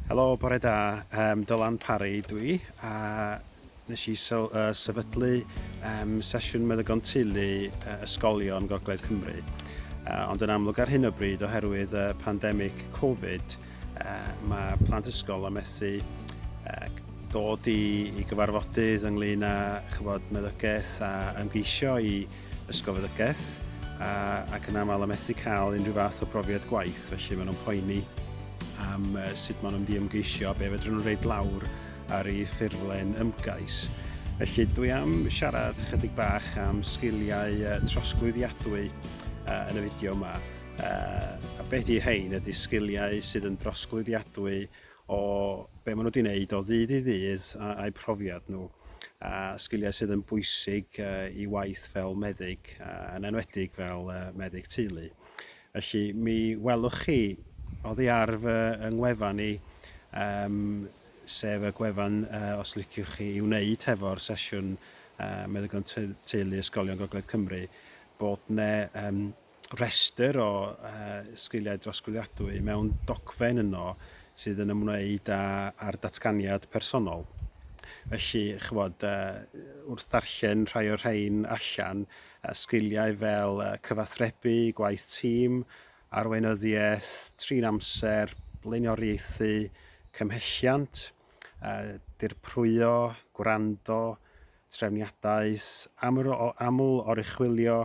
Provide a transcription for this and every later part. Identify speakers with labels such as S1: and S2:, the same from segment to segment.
S1: Helo, bore da. Um, Dylan Parry dwi, a nes i sefydlu um, sesiwn meddygon teulu ysgolion Gogledd Cymru. Ond yn amlwg ar hyn o bryd, oherwydd y pandemig Covid, mae plant ysgol yn methu dod i, i gyfarfodydd ynglyn â chybod, meddygaeth a ymgeisio i ysgol feddygaeth, a, ac yn aml yn methu cael unrhyw fath o brofiad gwaith, felly maen nhw'n poeni am sut maen nhw'n mynd i ymgeisio a be fedrwn nhw reid lawr ar eu ffurflen ymgais. Felly dwi am siarad chydig bach am sgiliau trosglwyddiadwy yn y fideo yma. A beth ydy rhain ydy sgiliau sydd yn drosglwyddiadwy o be maen nhw wedi wneud o ddydd i ddydd a'u profiad nhw, a sgiliau sydd yn bwysig i waith fel meddyg, yn enwedig fel meddyg teulu. Felly, mi welwch chi oddi ar fy ngwefan i, um, sef y gwefan uh, os liciwch chi i wneud hefo'r sesiwn uh, Meddygon Teulu Ysgolion Gogledd Cymru, bod 'ne um, rhestr o uh, sgiliau drosglwyddiadwy mewn dogfen yno sydd yn ymwneud â, â'r datganiad personol. Felly, chybod, uh, wrth ddarllen rhai o'r rhain allan, Sgiliau fel cyfathrebu, gwaith tîm, arweinyddiaeth, trin amser, blaenoriaethu, cymhelliant, dirprwyo, gwrando, trefniadaeth, aml-oruchwylio,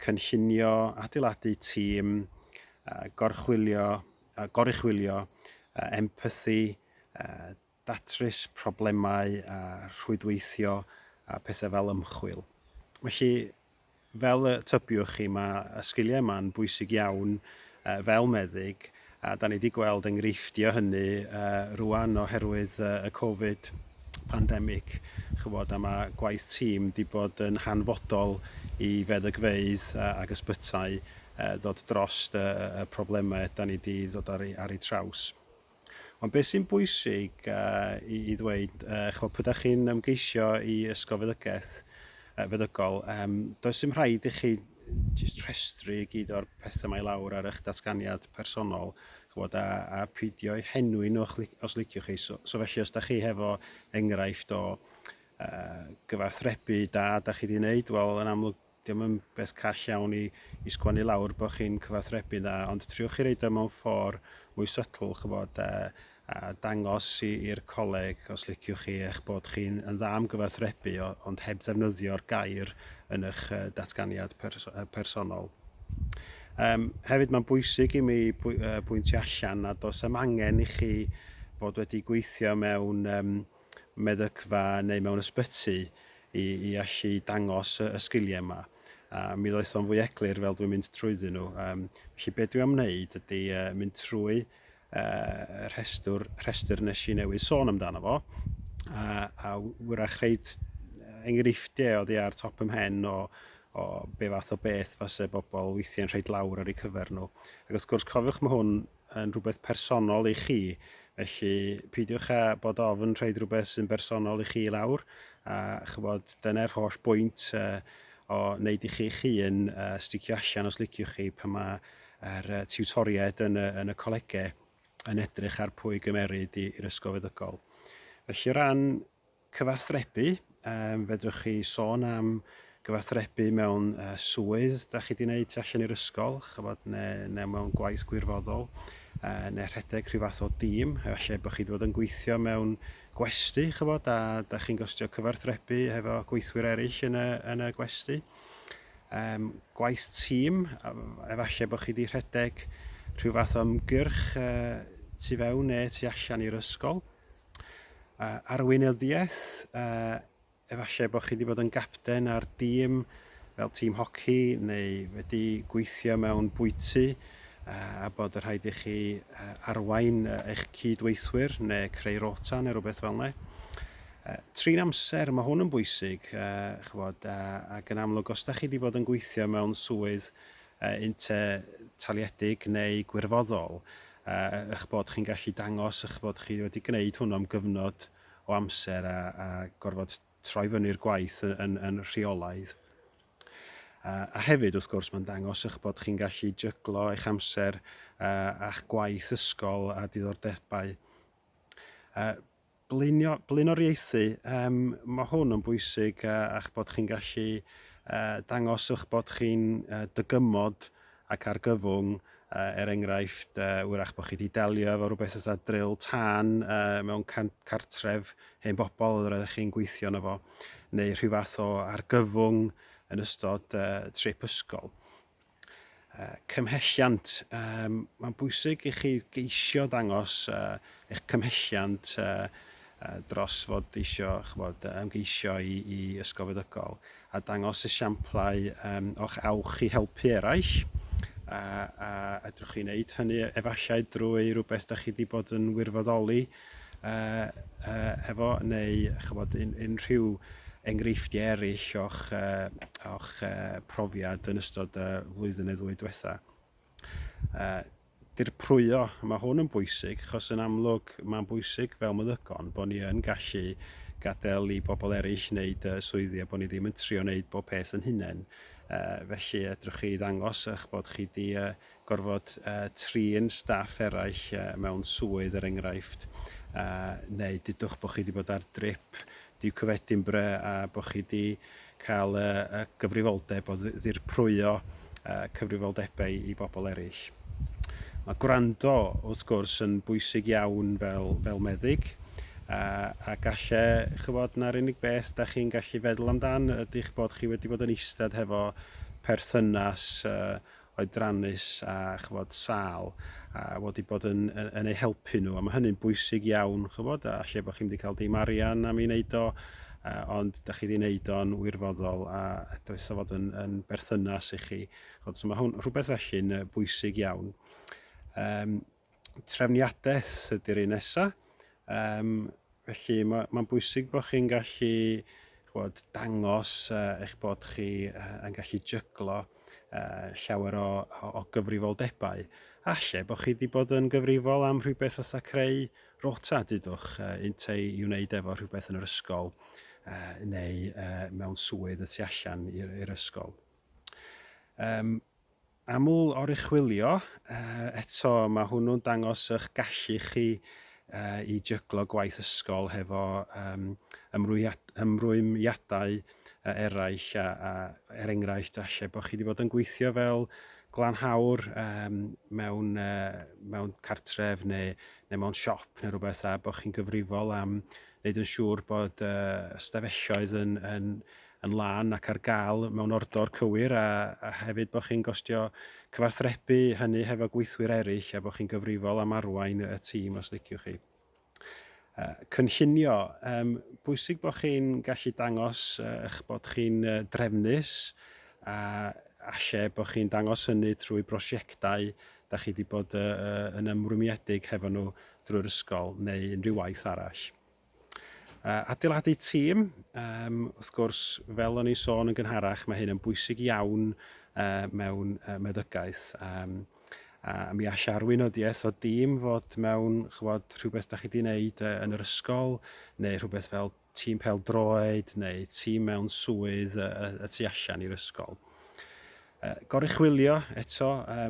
S1: cynllunio, adeiladu tîm, gorchwylio, goruchwylio, empathi, datrys problemau a rhwydweithio a pethau fel ymchwil. Felly, fel y tybiwch chi, mae y sgiliau yma'n bwysig iawn fel meddyg, a da ni wedi gweld enghreifftiau hynny rwan oherwydd y Covid pandemic, ch'bod, a mae gwaith tîm wedi bod yn hanfodol i feddygfeydd ac ysbytai ddod drost y problemau da ni wedi dod ar eu traws. Ond beth sy'n bwysig i, i ddweud, ch'mod, pryd dach chi'n ymgeisio i ysgol feddygaeth, feddygol, um, does dim rhaid i chi jyst rhestru i gyd o'r pethau mae lawr ar eich datganiad personol, ch'mod, a, a peidio eu henwi nhw os liciwch chi. So, so felly os da chi hefo enghraifft o gyfathrebu da da chi wedi wneud, wel, yn amlwg Dio'm yn beth call iawn i i sgwennu lawr bo' chi'n cyfathrebu'n dda, ond triwch chi roid o mewn ffor mwy subtle, ch'bod, a a dangos i i'r coleg, os liciwch chi, eich bod chi'n yn dda am gyfathrebu, ond heb ddefnyddio'r gair yn eich datganiad personol. Um, hefyd mae'n bwysig i mi bwyntio allan nad oes am angen i chi fod wedi gweithio mewn um, meddygfa neu mewn ysbyty i, i allu dangos y, y sgiliau yma. A mi ddoeth o'n fwy eglur fel dwi'n mynd trwyddyn nhw. Um, felly be dwi am wneud ydy uh, mynd trwy uh, rhestr, rhestr nes i newydd sôn amdano fo, a, a wrach rhaid enghreifftiau oddi ar top 'y mhen o, o be fath o beth fase bobl weithiau'n rhaid lawr ar eu cyfer nhw. Ac wrth gwrs, cofiwch mae hwn yn rhywbeth personol i chi, felly peidiwch â bod ofn rhoid rhywbeth sy'n bersonol i chi i lawr, a chybod, dyna'r holl bwynt o wneud i chi'ch hun sticio allan os liciwch chi pan mae'r tiwtoriaid yn y, yn y colegau yn edrych ar pwy gymeryd i'r ysgol feddygol. Felly o ran Cyfathrebu, yym fedrwch chi sôn am gyfathrebu mewn swydd da chi 'di wneud tu allan i'r ysgol, ch'bod, neu neu mewn gwaith gwirfoddol, neu rhedeg rhyw fath o dîm, efallai bod chi 'di bod yn gweithio mewn gwesty, ch'bod, a da chi'n gostio cyfathrebu hefo gweithwyr eraill yn y yn y gwesty. Yym gwaith tîm, efallai bod chi 'di rhedeg rhyw fath o ymgyrch tu fewn neu tu allan i'r ysgol. Arweinyddiaeth, efallai bod chi wedi bod yn gapten ar dîm fel tîm hoci neu wedi gweithio mewn bwyty a bod y rhaid i chi arwain eich cyd-weithwyr neu creu rota neu rhywbeth fel yna. Trin amser, mae hwn yn bwysig, ch'bod, ac yn amlwg os da chi wedi bod yn gweithio mewn swydd unte taliedig neu gwirfoddol, eich bod chi'n gallu dangos eich bod chi wedi gwneud hwnnw am gyfnod o amser a, a gorfod troi fyny'r gwaith yn, yn, yn rheolaidd. A, a hefyd, wrth gwrs, mae'n dangos eich bod chi'n gallu jyglo eich amser a'ch gwaith ysgol a diddordebau. Blaenio, blaenoriaethu, um, mae hwn yn bwysig uh, a'ch bod chi'n gallu uh, dangos eich bod chi'n uh, dygymod ac argyfwng, uh, er enghraifft, uh, wyrach bod chi wedi delio efo rhywbeth fatha drill tân uh, mewn cartref hen bobl oedd roeddech chi'n gweithio yno fo, neu rhyw fath o argyfwng yn ystod uh, trip ysgol. Cymhelliant. Um, mae'n bwysig i chi geisio dangos uh, eich cymhelliant uh, uh, dros fod eisiau chybod, ymgeisio i, i ysgol feddygol a dangos esiamplau um, o'ch awch i helpu eraill a, a edrych chi wneud hynny efallai drwy rhywbeth da chi wedi bod yn wirfoddoli uh, uh, efo neu chybod, un, unrhyw enghreifftiau eraill o'ch, uh, o'ch uh, profiad yn ystod y flwyddyn neu ddwy diwetha. Uh, dirprwyo, mae hwn yn bwysig, achos yn amlwg mae'n bwysig fel meddygon bod ni yn gallu gadael i bobl eraill wneud uh, swyddi a bod ni ddim yn trio wneud bob peth yn hunain. Uh, felly edrych chi ddangos eich bod chi wedi uh, gorfod trin staff eraill mewn swydd er enghraifft, neu dudwch bod chi wedi bod ar drip Duke of Edinburgh a bod chi wedi cael y gyfrifoldeb o ddirprwyo cyfrifoldebau i bobl eraill. Mae gwrando, wrth gwrs, yn bwysig iawn fel, fel meddyg, a, a galle, chybod, na'r unig beth da chi'n gallu feddwl amdan ydy'ch bod chi wedi bod yn eistedd hefo perthynas uh, oedrannus a ch'mod sâl a wedi bod yn yn yn eu helpu nhw a ma' hynny'n bwysig iawn ch'mod a alle bo' chi'm 'di cael dim arian am ei wneud o yy ond 'dach chi 'di wneud o'n wirfoddol a dylsa fod yn yn berthynas i chi ch'od so ma' hwn rhywbeth felly'n yy bwysig iawn. Yym trefniadaeth ydy'r un nesa. Um, felly mae'n ma bwysig bod chi'n gallu chwod, dangos uh, eich bod chi uh, yn gallu jyglo uh, llawer o, o, o gyfrifoldebau. Alle bod chi wedi bod yn gyfrifol am rhywbeth fatha creu rota, dudwch, uh, unte i wneud efo rhywbeth yn yr ysgol uh, neu uh, mewn swydd y tu allan i'r ysgol. Um, Aml oruchwylio, eto mae hwnnw'n dangos eich gallu chi i jyglo gwaith ysgol hefo ymrwymiadau eraill a, a er enghraifft falle bod chi wedi bod yn gweithio fel glanhawr mewn, mewn cartref neu, neu mewn siop neu rhywbeth a bod chi'n gyfrifol am wneud yn siŵr bod ystafelloedd yn, yn yn lân ac ar gael mewn ordor cywir a, a hefyd bod chi'n gostio cyfathrebu hynny hefo gweithwyr eraill a bod chi'n gyfrifol am arwain y tîm os liciwch chi. Uh, cynllunio, um, bwysig bod chi'n gallu dangos uh, eich bod chi'n uh, drefnus a alle bod chi'n dangos hynny trwy brosiectau da chi wedi bod uh, uh, yn ymrwymiedig hefo nhw drwy'r ysgol neu unrhyw waith arall. Adeiladu tîm, um, wrth gwrs, fel o'n i'n sôn yn gynharach, mae hyn yn bwysig iawn uh, mewn uh, meddygaeth. Um, a mi all arweinyddiaeth o dîm fod mewn chybod, rhywbeth da chi wedi wneud uh, yn yr ysgol, neu rhywbeth fel tîm pêl droed, neu tîm mewn swydd y, y, y tu allan i'r ysgol. Goruchwylio, eto,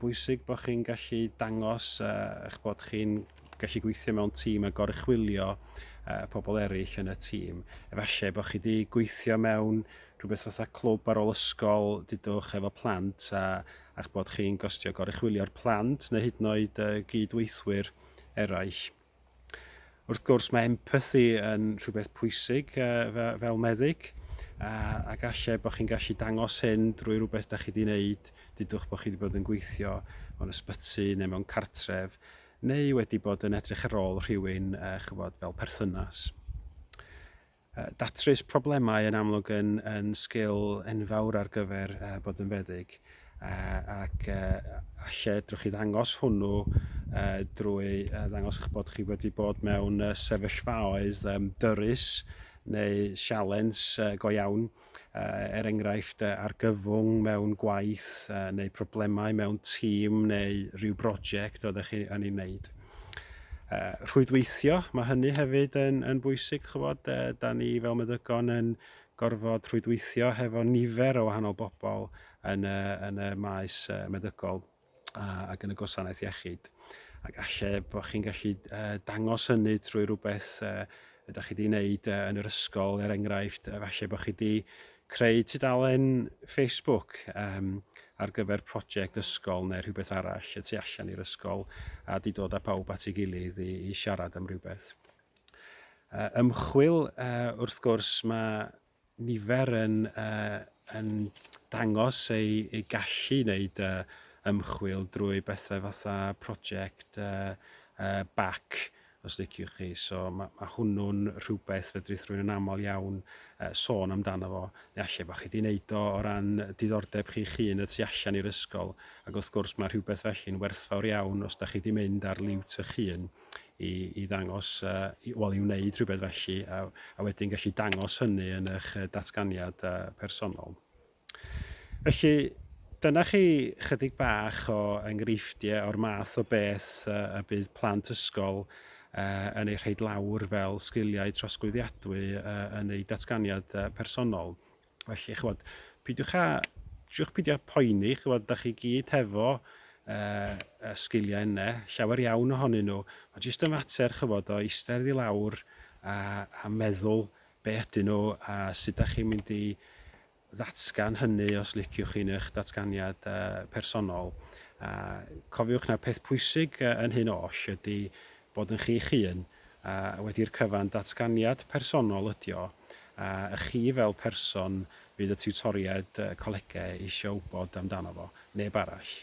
S1: bwysig bod chi'n gallu dangos eich bod chi'n gallu gweithio mewn tîm a goruchwylio pobl eraill yn y tîm. Efallai bod chi wedi gweithio mewn rhywbeth fatha clwb ar ôl ysgol, dudwch, efo plant a a'ch bod chi'n gostio goruchwylio'r plant neu hyd yn oed gyd-weithwyr eraill. Wrth gwrs, mae empathi yn rhywbeth pwysig fel meddyg, a gallai bod chi'n gallu dangos hyn drwy rhywbeth da chi wedi wneud, dudwch bod chi wedi bod yn gweithio mewn ysbyty neu mewn cartref, neu wedi bod yn edrych ar ôl rhywun, chybod, fel perthynas. Datrys problemau yn amlwg yn, yn sgil enfawr ar gyfer bod yn feddyg, ac alle drwch chi ddangos hwnnw drwy ddangos eich bod chi wedi bod mewn sefyllfaoedd dyrys neu sialens go iawn. er enghraifft argyfwng mewn gwaith neu problemau mewn tîm neu ryw brosiect oeddech chi yn ei wneud. Rhwydweithio, mae hynny hefyd yn, yn bwysig, chybod, da ni fel meddygon yn gorfod rhwydweithio hefo nifer o wahanol bobl yn y, yn y maes meddygol ac yn y gwasanaeth iechyd. Ac alle bod chi'n gallu dangos hynny trwy rhywbeth ydych chi wedi wneud yn yr ysgol, er enghraifft, falle bod chi wedi creu tudalen Facebook um, ar gyfer prosiect ysgol neu rhywbeth arall y tu allan i'r ysgol a di dod â pawb at ei gilydd i, i siarad am rhywbeth. Ymchwil, wrth gwrs, mae nifer yn, yn dangos eu, eu gallu i wneud ymchwil drwy bethau fatha prosiect bac, os liciwch chi. So mae, mae hwnnw'n rhywbeth fedrith rhywun yn aml iawn sôn amdano fo. Neu alle bod chi wedi wneud o o ran diddordeb chi'ch hun y tu allan i'r ysgol. Ac wrth gwrs mae rhywbeth felly'n werthfawr iawn os da chi wedi mynd ar liwt eich hun i, i ddangos, uh, i, wel, i wneud rhywbeth felly, a, a wedyn gallu dangos hynny yn eich datganiad uh, personol. Felly, dyna chi chydig bach o enghreifftiau o'r math o beth uh, y bydd plant ysgol uh, yn ei rhaid lawr fel sgiliau trosglwyddiadwy uh, yn eu datganiad uh, personol. Felly, ch'mod, peidiwch â, triwch peidio â poeni, ch'mod, da chi gyd hefo uh, y sgiliau yna, llawer iawn ohonyn nhw. Mae jyst yn fater, ch'mod, o eistedd i lawr a, a meddwl be ydyn nhw a sut da chi'n mynd i ddatgan hynny os liciwch chi yn eich datganiad uh, personol. A cofiwch na peth pwysig yn hyn oll ydy bod yn chi'ch hun, a wedi'r cyfan datganiad personol ydi o, a chi fel person fydd y tiwtoriaid colegau eisiau wybod amdano fo, neb arall.